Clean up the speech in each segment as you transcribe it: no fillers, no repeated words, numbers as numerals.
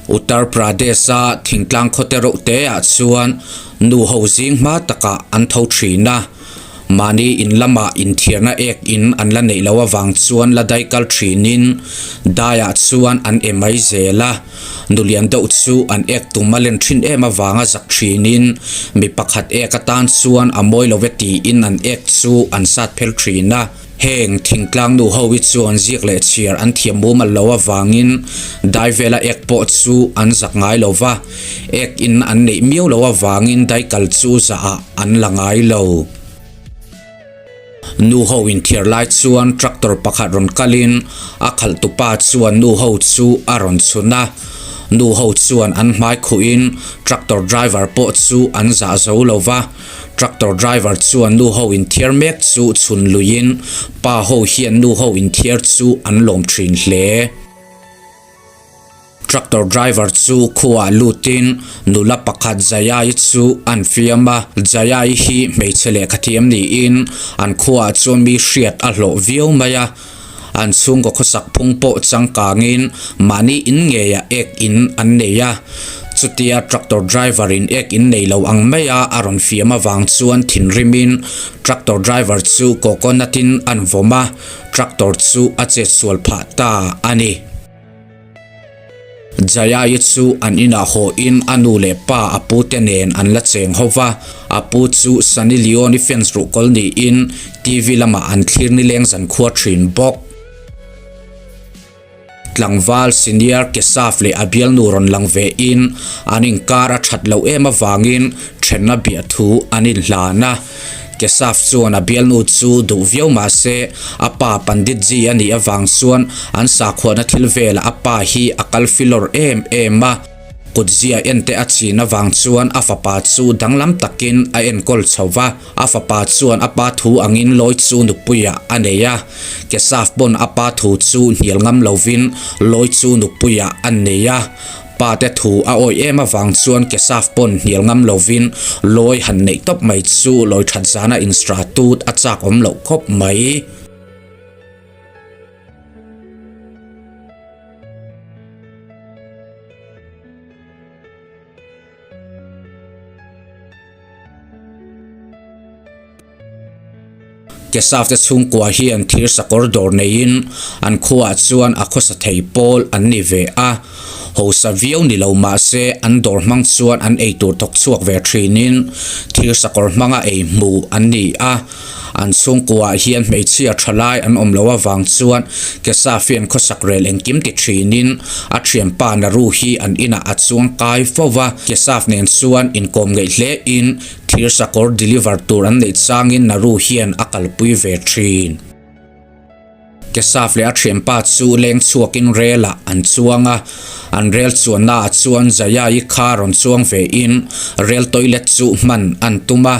Uttar Pradesh-a thingtlang khawte reuh teah chuan nu ho zing hma takah an tho thin a. Mahni in lamah inthiarna ek in an la neih loh avang chuan la dai kal thinin daiah chuan an e mai zel a. Nulian deuh chu an ek tum a len thin em avanga zak thinin mi pakhat ek atan chuan a mawi lo e tiin an ek chu an sat phel thin a. Heng thingtlang nu ho hi chuan ziak leh chhiar an thiam mumal lo avangin dai vela ek pawh chu an zak ngai lo va, ek in an neih miau lo avangin dai kal chu zah ah an la ngai lo. Nu ho inthiar lai chuan tractor pakhat rawn kalin a khalh tupa chuan nu ho chu a rawn chhun a, nu ho chuan an hmai khuhin tractor driver pawh chu an zah zo lo va. Tractor driver chuan nu ho inthiar mek chu chhun luiin pa ho hian nu ho inthiar chu an lawm thin hle. Tractor driver chu khuaah lutin nula pakhat Jayai chu an fiam a, Jayai hi hmeichhe lehkha thiam niin an khuaah chuan mi hriat a hlawh viau mai a, an chhungkaw khawsak phung pawh changkangin mahni in ngeiah ek in an nei a, chutia tractor driver in ek in nei lo ang maia a rawn fiam avang chuan thinrimin tractor driver chu coconut in an vawm a, tractor chu a chetsual phah ta a ni. Jaya-i chu an inah haw in a nu leh pa a pu te nen an la cheng ho va, a pu chu Sunny Leone-i fans ruhkawl niin TV lamah an thlir nileng zan khua thin bawk. Tlangval senior Keshav leh a bialnu rawn lang ve in an inkar a that loh em avangin thenna biah thu an inhlan a. Keshav chuan a bialnu chu duh viau mah se, a pa Pandit Ji a nih avang chuan an sakhuana thil velah a pa hi a kal filawr em em a. Kutzia ente a chin avang chuan a fapa chu danglam takin a enkawl chho va, a fapa chuan a pa thu angin lawi chu nupuiah a nei a. Keshav pawn a pa thu chu hnial ngam lovin lawi chu nupuiah a nei a. Pa te thu a awih em avang chuan Keshav pawn hnial ngam lovin lawi han neih tawp mai chu lawi that zana instra tut a chak awm loh khawp mai. Keshav te chhungkua hian thir sakawr dawr neiin an khuaah chuan a khawsa thei pawl an ni ve a, hausa viau ni lo mahse an dawr hmang chuan an eitur thawk chhuak ve thinin thir sakawr hmanga ei hmu an ni a. An chhungkuaah hian hmeichhia tha lai an awm loh avang chuan Keshav hian khawsak rel engkim ti thinin a thianpa Naru hi an inah a chuang kai fo va, Keshav nen chuan inkawm ngeih hlein Thir sakawr deliver tur an neih changin Naru hian a kalpui ve thin. Keshav leh a thianpa chu leng chhuakin rel ah an chuang a, an rel chuanna ah chuan Jaya-i kha rawn chuang ve in rel toilet chu hman an tum a,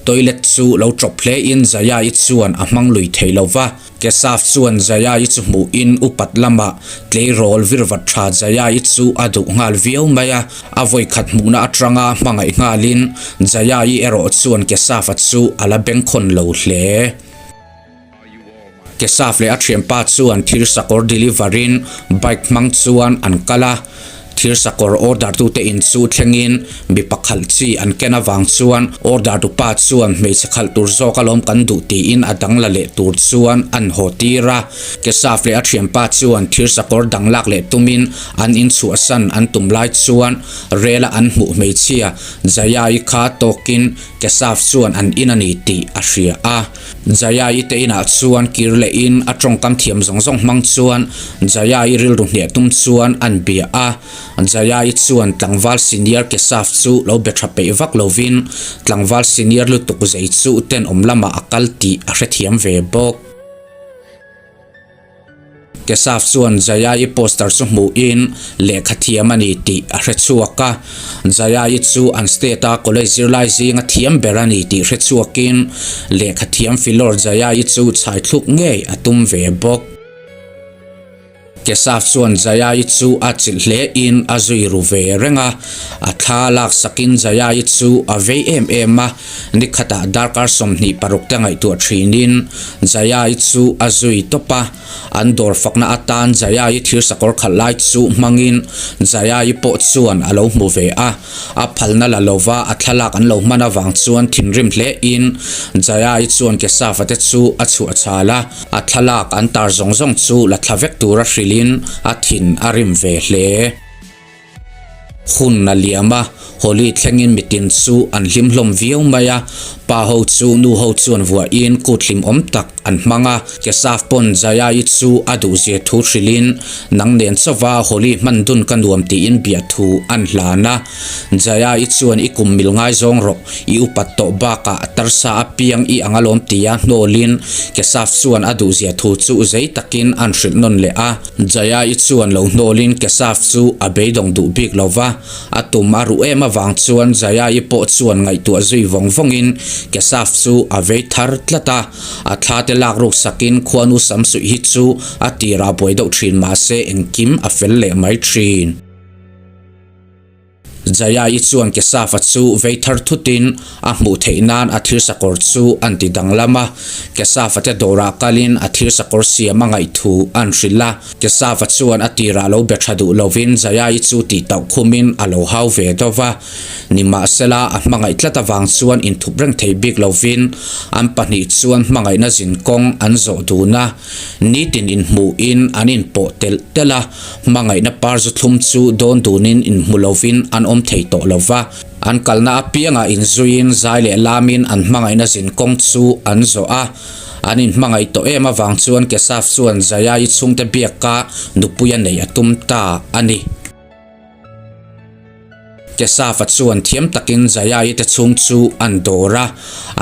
toilet chu lo tawp hle in Jaya-i chuan a hmang lui thei lo va. Keshav chuan Jaya-i chu hmuhin upat lamah tleirawl virvat tha Jaya-i chu a duh nghal viau mai a, a vawikhat hmuhna atanga hmangaih nghalin Jaya-i erawh chuan Keshav-a chu a la bengkhawn lo hle. Keshav leh a thianpa chuan thil sakawr deliver in bike hmang chuan an kal a, Thir sakawr order tute in chu thlengin mipa khalh chi an ken avang chuan order tupa chuan hmeichhe khalh tur zawk alawm kan duh tiin a dang la leh tur chuan an haw tir a. Keshav leh a thianpa chuan thir sakawr dang lak leh tumin an inchhuahsan an tum lai chuan rela an hmuh hmeichhia Jaya-i kha tawkin Keshav chuan an in a ni tih a hria a. Jaya-i te inah chuan kir lehin a tawngkam thiam zawng zawng hmang chuan Jaya-i rilru hneh tum chuan an bia a. Jaya-i chuan tlangval senior Keshav chu lo be tha peih vak lovin tlangval senior lutuk zei chu tenawm lamah a kal tih a hrethiam ve bawk. Keshav chuan Jaya-i poster chu hmuhin lehkha thiam a ni tih a hre chhuak a. Jaya-i chu an state-a college zirlai zinga thiam ber a ni tih hre chhuakin lehkha thiam filawr Jaya-i chu chhaithluk ngei a tum ve bawk. Kesaf chuan Jaya-i chu a chilh hle in a zui ru ve reng a, a thla lak sakin Jaya-i chu a vei em em a, nikhatah darkar 26 te ngaihtuah thinin Jaya-i chu a zui tawp a, an dawr fakna atan Jaya-i thirsakawr khalh lai chu hmangin Jaya-i pawh chuan a lo hmu ve a. A phalna la lova a thlalak an lo hman avang chuan thinrim hle in Jaya-i chuan Kesava te chu a chhuah chhal a, a thlalak an tar zawng zawng chu la thla vek tura hrilh in a thin a rim ve hle. Hun a liam a, Holi thlengin mitin chu an hlim hlawm viau mai a, pa ho chu nu ho chuan vuahin kut hlimawm tak an hmang a, Kesav pawn Jaya-i chu a duhzia thu hrilhin, Nang nen chauva Holi hman dun ka nuam tiin biah thu an hlan a. Jaya-i chuan i kum mil ngaizawng rawh, i upat tawh bakah tarsa a piang i ang alawm tia hnawlin Kesav chuan a duhzia thu chu zei takin an hrilh nawn leh a. Jaya-i chuan lo hnawlin Kesav chu a beidawng duh bik lo va, a tum a ruh em avang chuan Jaya-i pawh chuan ngaihtuah zui vawng vawngin Kesav chu a vei thar tlat a. A thla te lak ruk sakin khuanu sam suih hi chu a tirah buai deuh thin mahse engkim a fel leh mai thin. Jaya-i chuan Kesafa chu vei thar thutin a hmuh theih nan a thirsakawr chu an ti danglam a. Kesafa te dawrah kalin a thirsakawr siam a ngaih thu an hrilh a. Kesafa chuan a tirah lo be tha duh lovin Jaya-i chu tih tauh khumin a lo hau ve deuh va. Nimahsela, a hmangaih tlat avang chuan inthup reng thei bik lovin an pahnih chuan hmangaihna zinkawng an zawh dun a, nitin inhmuhin an inpawh telh telh a, hmangaihna par zu thlum chu dawn dunin inhmu lovin an awm thei tawh lo va. An kalna apiangah inzuiin zai leh lamin an hmangaihna zinkawng chu an zawh a, an inhmangaih tawh em avang chuan Kesaf chuan Jaya-i chhungte biaka nupui a neih a tum ta a ni. Kesafa chuan thiam takin Jaya-i te chhung chu an dawr a,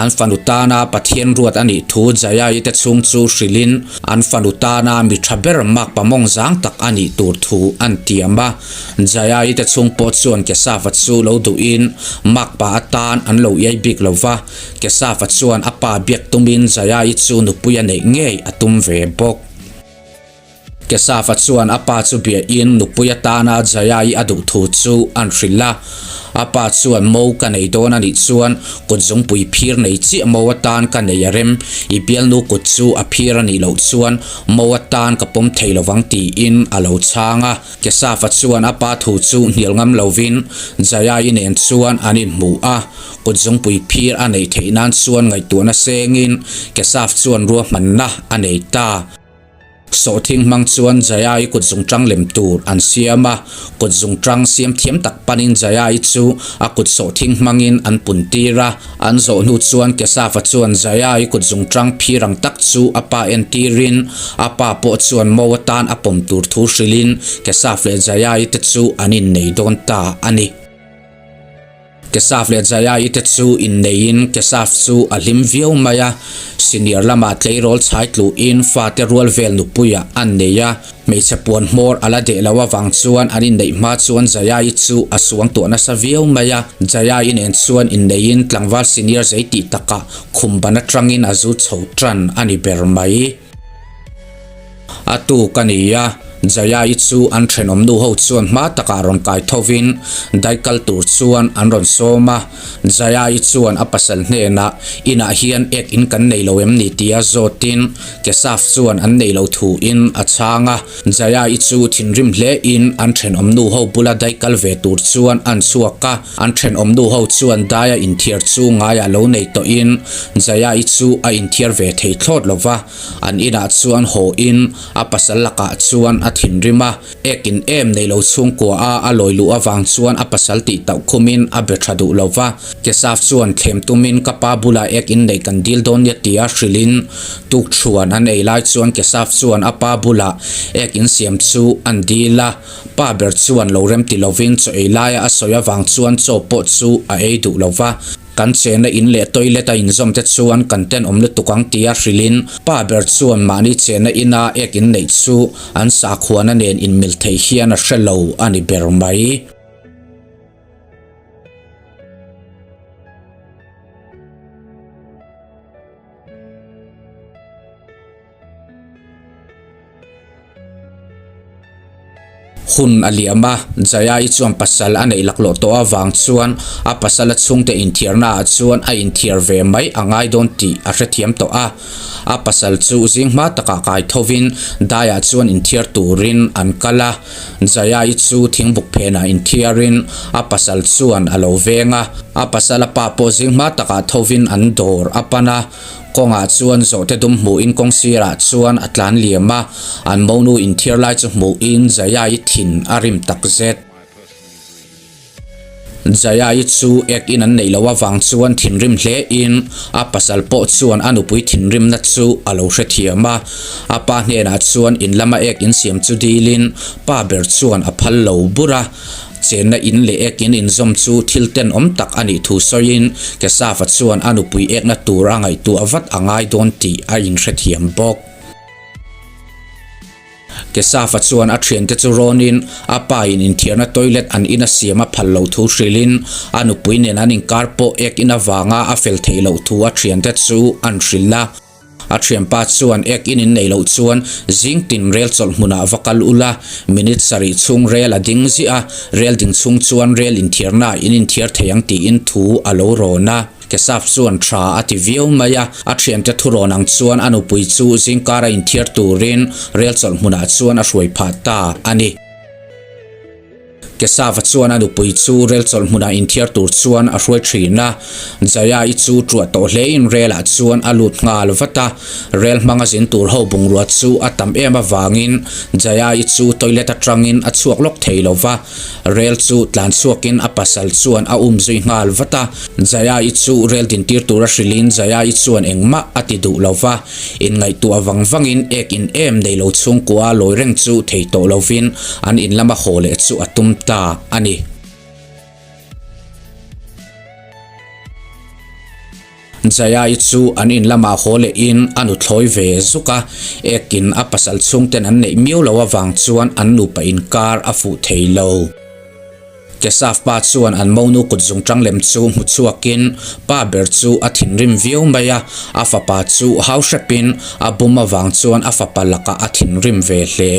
an fanu tana Pathian ruat a nih thu Jaya-i te chhung chu hrilhin an fanu tana mi tha ber makpa mawng zang tak a nih tur thu an tiam a. Jaya-i te chhung pawh chuan Kesafa chu lo duhin makpa atan an lo iai bik lo va, Kesafa chuan a pa biak tumin Jaya-i chu nupui a neih ngei a tum ve bawk. Kesafa chuan a pa chu biahin nupui atana Jaya-i a duh thu chu an hrilh a. A pa chuan mo ka nei dawn a nih chuan kut zungpui phir nei chiah mo atan ka nei a rem, i bialnu kut chu a phir a nih loh chuan mo atan ka pawm thei lovang tiin a lo chhang a. Kesafa chuan a pa thu chu hnial ngam lovin Jaya-i nen chuan an inhmu a, kut zungpui phir a neih theih nan chuan ngaihtuahna sengin Kesaf chuan ruahmanna a nei ta. Sawhthing hmang chuan Jaya-i kut zungṭang lem tur an siam a, kut zungṭang siam thiam tak panin Jaya-i chu a kut sawhthing hmangin an pun tir a. An zawh hnu chuan Kesafa chuan Jaya-i kut zungṭang phir ang tak chu a pa entirin a pa pawh chuan mo atan a pawm tur thu hrilhin Kesaf leh Jaya-i te chu an innei dawn ta a ni. Kesaf leh Jaya-i te chu inneiin Kesaf chu a hlim viau mai a, senior lamah tleirawl chhai tluhin fate rual vel nupuiah an nei a, hmeichhe puan hmawr a la deh lo avang chuan an inneih hma chuan Jaya-i chu a suang tuah nasa viau mai a, Jaya-i nen chuan inneiin tlangval senior zei tih takah khum ban atangin a zu chho tan a ni ber mai. A tuk a ni a, Jaya-i chu an thenawm nu ho chuan hma takah rawn kai thovin daikal tur chuan an rawn sawm a. Jaya-i chuan a pasal hnenah, Inah hian ek in kan nei lo em ni? tia zawtin Kesaf chuan an nei lo thuin a chhang a. Jaya-i chu thinrim hlein an thenawm nu ho bula daikal ve tur chuan an chhuak a. An thenawm nu ho chuan daia inthiar chu ngaiah lo nei tawhin Jaya-i chu a inthiar ve thei thlawt lo va. An inah chuan haw in a pasal lakah chuan a thinrim a, ek in em nei lo chhungkua a a lawi luh avang chuan a pasal tih tauh khumin a be tha duh lo va. Kesaf chuan thlem tumin ka pa bulah ek in neih kan dil dawn nia tia hrilhin tukṭhuan an ei lai chuan Kesaf chuan a pa bulah ek in siam chu an dil a, pa ber chuan lo rem ti lovin chaw ei laia a sawi avang chuan chaw pawh chu a ei duh lo va. Kan chenna in leh toilet a inzawm te chuan kan tenawm lutuk ang tia hrilhin pa ber chuan mahni chenna ina ek in neih chu an sakhuana nen inmil thei hian a hre lo a ni ber mai. Hun a liam a, Jaya-i chuan pasal a neih laklawh tawh avang chuan a pasala chhungte inthiarna ah chuan a inthiar ve mai a ngai dawn tih a hrethiam tawh a. A pasal chu zing hma takah kai thovin daiah chuan inthiar turin an kal a. Jaya-i chu thingbuk phenah inthiarin a pasal chuan a lo veng a. A pasala pa pawh zing hma takah thovin an dawr a pan a. Kawngah chuan zawhte dum hmuhin kawng sirah chuan a tlan liam a, an monu inthiar lai chu hmuhin Jaya-i thin a rim tak zet. Jaya-i chu ek in an neih loh avang chuan thinrim hlein a pasal pawh chuan a nupui thinrimna chu a lo hrethiam a, a pa hnenah chuan in lama ek insiam chu dilin pa ber chuan a phal lo bur a. Chenna in leh ek in inzawm chu thil tenawm tak a nih thu sawiin Kesava chuan a nupui ekna tur a ngaihtuah vat a ngai dawn tih a inhrethiam bawk. Kesava chuan a thiante chu rawnin a pa in inthiarna toilet an in a siam a phal loh thu hrilhin a nupui nen an inkar pawh ek in avanga a fel theih loh thu a thiante chu an hrilh a. A thianpa chuan ek in in neih loh chuan zing tin rel chawlh hmunah va kal ula, minute sarih chhung rel a ding ziah a, rel ding chhung chuan rel inthiarna ah in inthiar thei ang tiin thu a lo rawn a. Kesaf chuan tha a ti viau mai a, a thiante thu rawn ang chuan a nupui chu zingkara inthiar turin rel chawlh hmunah chuan a hruai phah ta a ni. Kesava chuan a nupui chu rel chawlh hmunah inthiar tur chuan a hruai thin a, Jaya-i chu truah tawh hlein relah chuan a lut nghal vat a, rel hmanga zin tur ho bungrua chu a tam em avangin Jaya-i chu toilet atangin a chhuak lawk thei lo va, rel chu tlan chhuakin a pasal chuan a um zui nghal vat a, Jaya-i chu rel dintir tura hrilhin Jaya-i chuan engmah a ti duh lo va. Inngaihtuah vang vangin ek in em nei lo chhungkua lawi reng chu thei tawh lovin an in lama haw leh chu a tum ta a ni. Jaya-i chu an in lamah haw lehin a nuthlawi ve zuk a, ek in a pasal chhungten an neih miau lo avang chuan an nupa inkar a fuh thei lo. Kesaf pa chuan an monu kut zungṭang lem chu hmu chhuakin pa ber chu a thinrim viau mai a, a fapa chu hau hrepin a bum avang chuan a fapa lakah a thinrim ve hle.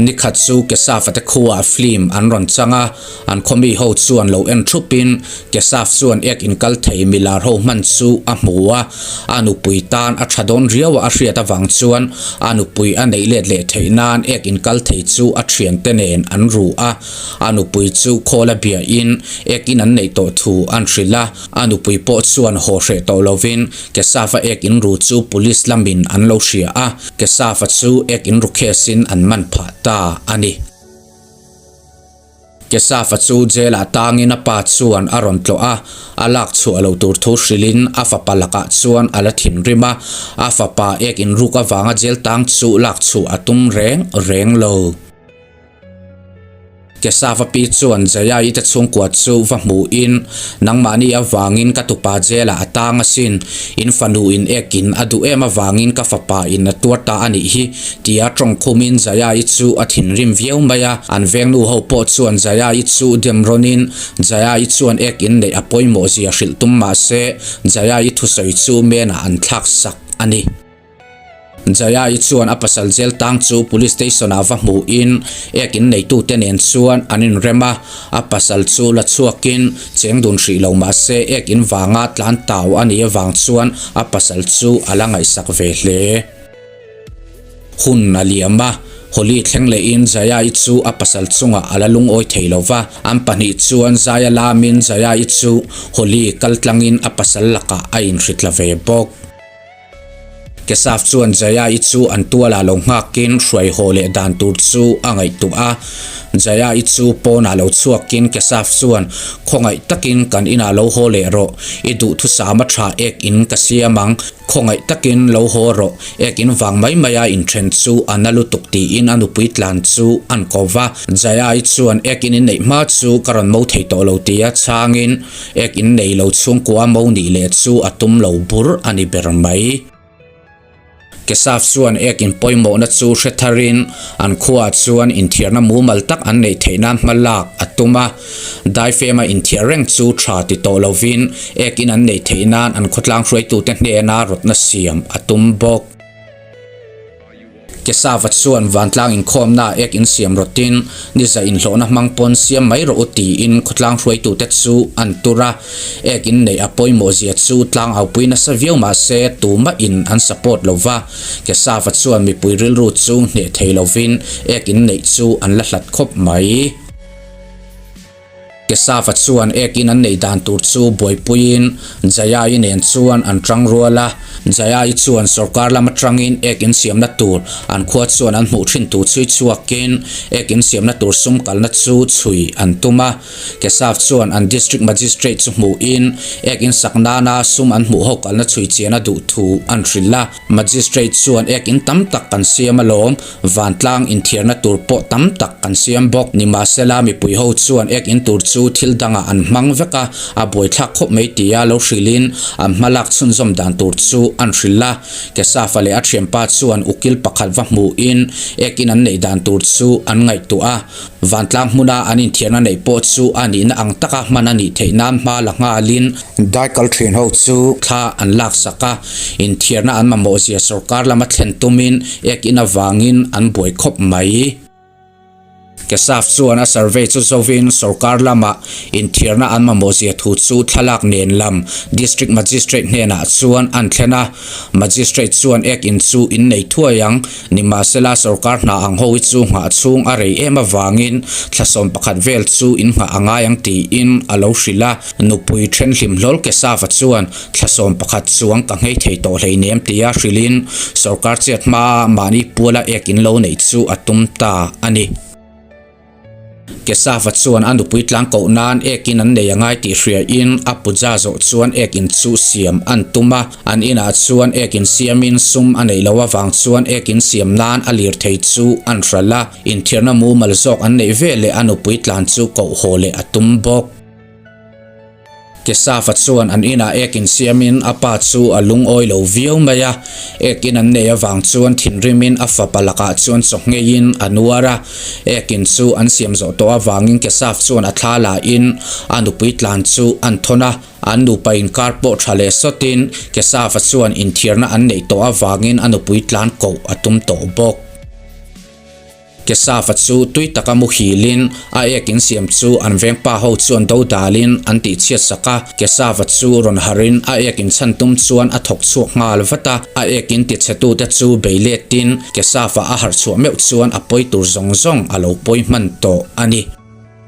Nikhat chu Kesaf-a te khuaah film an rawn chang a, an khawmi ho chuan lo en thupin Kesaf chuan ek inkal thei milar ho hman chu a hmu a, A nupui tan a tha dawn riau a a hriat avang chuan a nupui a neih let leh theih nan ek inkal thei chu a thiante nen an ru a. A nupui chu khawl a biahin ek in an neih tawh thu an hrilh a, a nupui pawh chuan haw hreh tawh lovin Kesafa ek in ru chu police lamin an lo hria a, Kesafa chu ek in ru case in an man phah ta a ni. Kesafa chu jail-ah tangin a pa chuan a rawn tlawh a, a lak chhuah lo tur thu hrilhin a fapa lakah chuan a la thinrim a, a fapa ek inruk avanga jail tang chu lak chhuah a tum reng reng lo. Kesafa pi chuan Jaya-i te chhungkua chu va hmuhin, Nangmahni avangin ka tupa jail-ah a tang asin, in fanu in ekin a duh em avangin ka fapa in a tuar ta a nih hi, Tia tawng khumin Jaya-i chu a thinrim viau mai a, an vengnu ho pawh chuan Jaya-i chu dem rawnin Jaya-i chuan ek in neih a pawimawh zia hrilh tum mah se Jaya-i thusawi chu menah an thlak sak a ni. Jaya-i chuan a pasal jail tang chu police station ah va hmuhin ek in neitute nen chuan an inrem a, a pasal chu la chhuakin cheng dun hrih lo mah se ek in vanga tlan tau a nih avang chuan a pasal chu a la ngaihsak ve hle. Hun a liam a, Holi thleng lehin Jaya-i chu a pasal chungah a la lungawi thei lo va, an pahnih chuan Zaya lamin Jaya-i chu Holi kal tlangin a pasal lakah a inhritla ve bawk. Kesaf chuan Jaya-i chu an tualah lo nghakin hruai haw leh dan tur chu a ngaihtuah a, Jaya-i chu pawnah lo chhuakin Kesaf chuan khawngaih takin kan inah lo haw leh rawh, i duhthusam a tha ek in ka siam ang, Khawngaih takin lo haw rawh, ek in vang mai mai a inthen chu a na lutuk tiin a nupui tlan chu an ko va. Jaya-i chuan ek in inneih hma chu ka rawn mo thei tawh lo tia chhangin ek in nei lo chhungkua mo nih leh chu a tum lo bur a ni ber mai. Kesaf chuan ek in pawimawhna chu hre tharin an khuaah chuan inthiarna mumal tak an neih theih nan hma lak a tum a. Daifema inthiar reng chu tha ti tawh lovin ek in an neih theih nan an khawtlang hruaitute hnena rawtna siam a tum bawk. Kesava chuan vantlang inkhawmnaah ek insiam rawtin niza inhlawhna hmang pawn siam mai rawh u tiin khawtlang hruaitute chu an tur a. Ek inneih a pawimawh zia chu tlang aupui nasa viau mahse tumahin an support lo va. Kesava chuan mipui rilru chu hneh thei lovin ek inneih chu an la hlat khawp mai. Kesava chuan ekin an neih dan tur chu buaipuiin Jaya-i nen chuan an tang rual a. Jaya-i chuan sorkar lam atangin ek insiamna tur an khua chuan an hmuh thin tur chhui chhuakin ek insiamna tur sum kalna chu chhui an tum a. Kesav chuan an District Magistrate chu hmuhin ek insak nana sum an hmuh ho kalna chhui chian a duh thu an hrilh a. Magistrate chuan ek in tam tak kan siam alawm, vantlang inthiarna tur pawh tam tak kan siam bawk. Nimahsela mipui ho chuan ek in tur chu thil dangah an hmang vek a, a buaithlak khawp mai tia lo hrilhin an hmalak chhunzawm dan tur chu an hrilh a. Kesafa leh a thianpa chuan ukil pakhat va hmuhin ek in an neih dan tur chu an ngaihtuah a. Vantlang hmuna an inthiarna neih pawh chu a nihna ang taka hman a nih theih nan hma la nghalin daikal thin ho chu thla an laksak a, inthiarna an mamawh zia sorkar lama thlen tumin ek in avangin an buai khawp mai. Kesaf chuan a survey chu zovin sorkar lama inthiarna an mamawh zia thu chu thlalak nen lam District Magistrate hnenah chuan an thlen a. Magistrate chuan ek in chu in nei thuai ang, nimahsela sorkar hna ang ho hi chu nghah chhung a rei em avangin thla 11 vel chu in nghah a ngai ang tiin a lo hrilh a. Nupui thenhlim hlawl Kesava chuan thla 11 chuang ka nghei thei tawh hleinem tia hrilhin sorkar chet hmaa mahni puala ek in lo neih chu a tum ta a ni. Kesava chuan a nupui tlang koh nan ek in an nei a ngai tih hriain a puja zawh chuan ek in chu siam an tum a. An inah chuan ek in siamin sum a neih loh avang chuan ek in siam nan a lirthei chu an hralh a. Inthiarna mumal zawk an neih veleh a nupui tlan chu koh haw leh a tum bawk. Kesafa chuan an inah ek in siamin a pa chu a lungawi lo viau mai a, ek in an nei avang chuan thinrimin a fapa lakah chuan chaw ngheiin a nuar a. Ek in chu an siam zawh tawh avangin Kesaf chuan a thla lahin a nupui tlan chu an thawn a, an nupa inkar pawh tha leh sawtin Kesafa chuan inthiarna an neih tawh avangin a nupui tlan koh a tum tawh bawk. Kesafa chu tui taka muhilin a ek insiam chu an vengpa ho chuan do dalin an tihchhiat sak a. Kesafa chu rawn harin a ek inchhan tum chuan a thawk chhuak nghal vat a. A ek in tichhetute chu bei letin Kesafa a harh chhuah meuh chuan a pawi tur zawng zawng a lo pawi hman tawh a ni.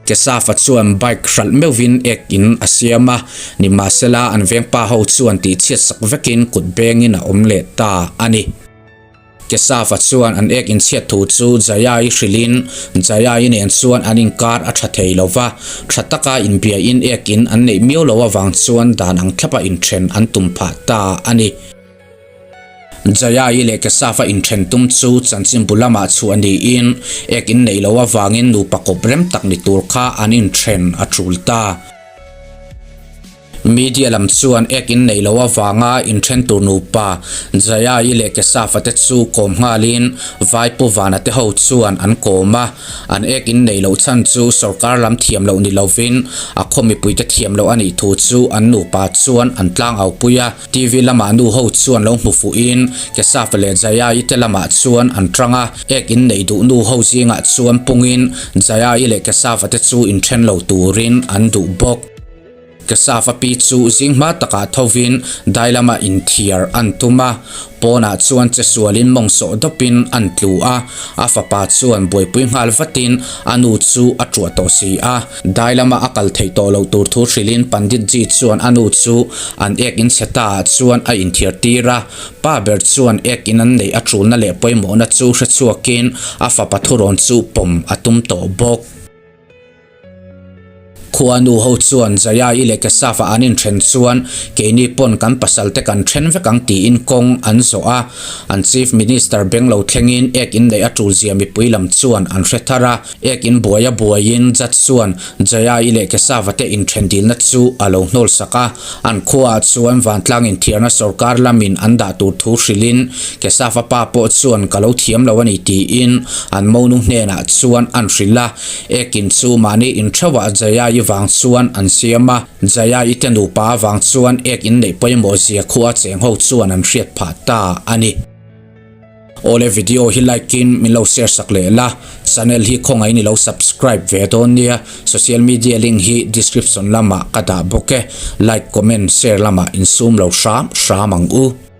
Kesafa chuan bike hralh meuhvin ek in a siam a, nimahsela an vengpa ho chuan tihchhiat sak vekin kut bengin a awm leh ta a ni. Kesafa chuan an ek inchhiat thu chu Jaya-i hrilhin Jaya-i nen chuan an inkar a tha thei lo va, tha taka inbiain ek in an neih miau lo avang chuan dan ang thlapa inthen an tum phah ta a ni. Jaya-i leh Kesafa inthen tum chu chanchinbu lamah chhuah niin ek in neih loh avangin nupa kawp rem tak ni tur kha an inthen a tul ta. Media lam chuan ek in neih loh avanga inthen tur nupa Jaya-i leh Kesafa te chu kawm nghalin Vai Pu Vana te ho chuan an kawm a. An ek in neih loh chhan chu sorkar lam thiam loh ni lovin a khaw mipuite thiam loh a nih thu chu an nupa chuan an tlangau pui a. TV lamah nu ho chuan lo hmu fuhin Kesafa leh Jaya-i te lamah chuan an tang a. Ek in neih duh nu ho zingah chuan pungin Jaya-i leh Kesafa te chu inthen lo turin an duh bawk. Kesafa pi chu zing hma takah thovin dai lama inthiar an tum a, pawnah chuan che sualin mawng sawh dawpin an tlu a, a fapa chuan buaipui nghal vatin a nu chu a tuah tawh si a. Dai lama a kal theih tawh loh tur thu hrilhin Pandit Ji chuan a nu chu an ek in chhe ta ah chuan a inthiar tir a, pa ber chuan ek in an neih a tulna leh pawimawhna chu hrechhuakin a fapa thurawn chu pawm a tum tawh bawk. Khuanu ho chuan Jaya-i leh Kesav-a an inthen chuan keini pawn kan pasal te kan then vek ang tiin kawng an zawh a. An Chief Minister beng lo thlengin ek in neih a tul zia mipui lam chuan an hre thar a. Ek in buai a buaiin Judge chuan Jaya-i leh Kesav-a te inthen dilna chu a lo hnawl sak a. An khuaah chuan vantlang inthiarna sorkar lamin an dah tur thu hrilhin Kesav-a pa pawh chuan ka lo thiam lo a ni tiin an monu hnenah chuan an hrilh a. Ekin chu mahni intheuhah Jaya-i vang chuan an siam a, Jaya-i te nupa avang chuan ek inneih pawimawh zia khua cheng ho chuan an hriat phah ta a ni. Awle video hi like in min lo share sak leh la, channel hi khawngaih in i lo subscribe ve dawn nia, social media link hi description lamah ka dah bawk e, like comment share lamah insum lo hram hram ang u.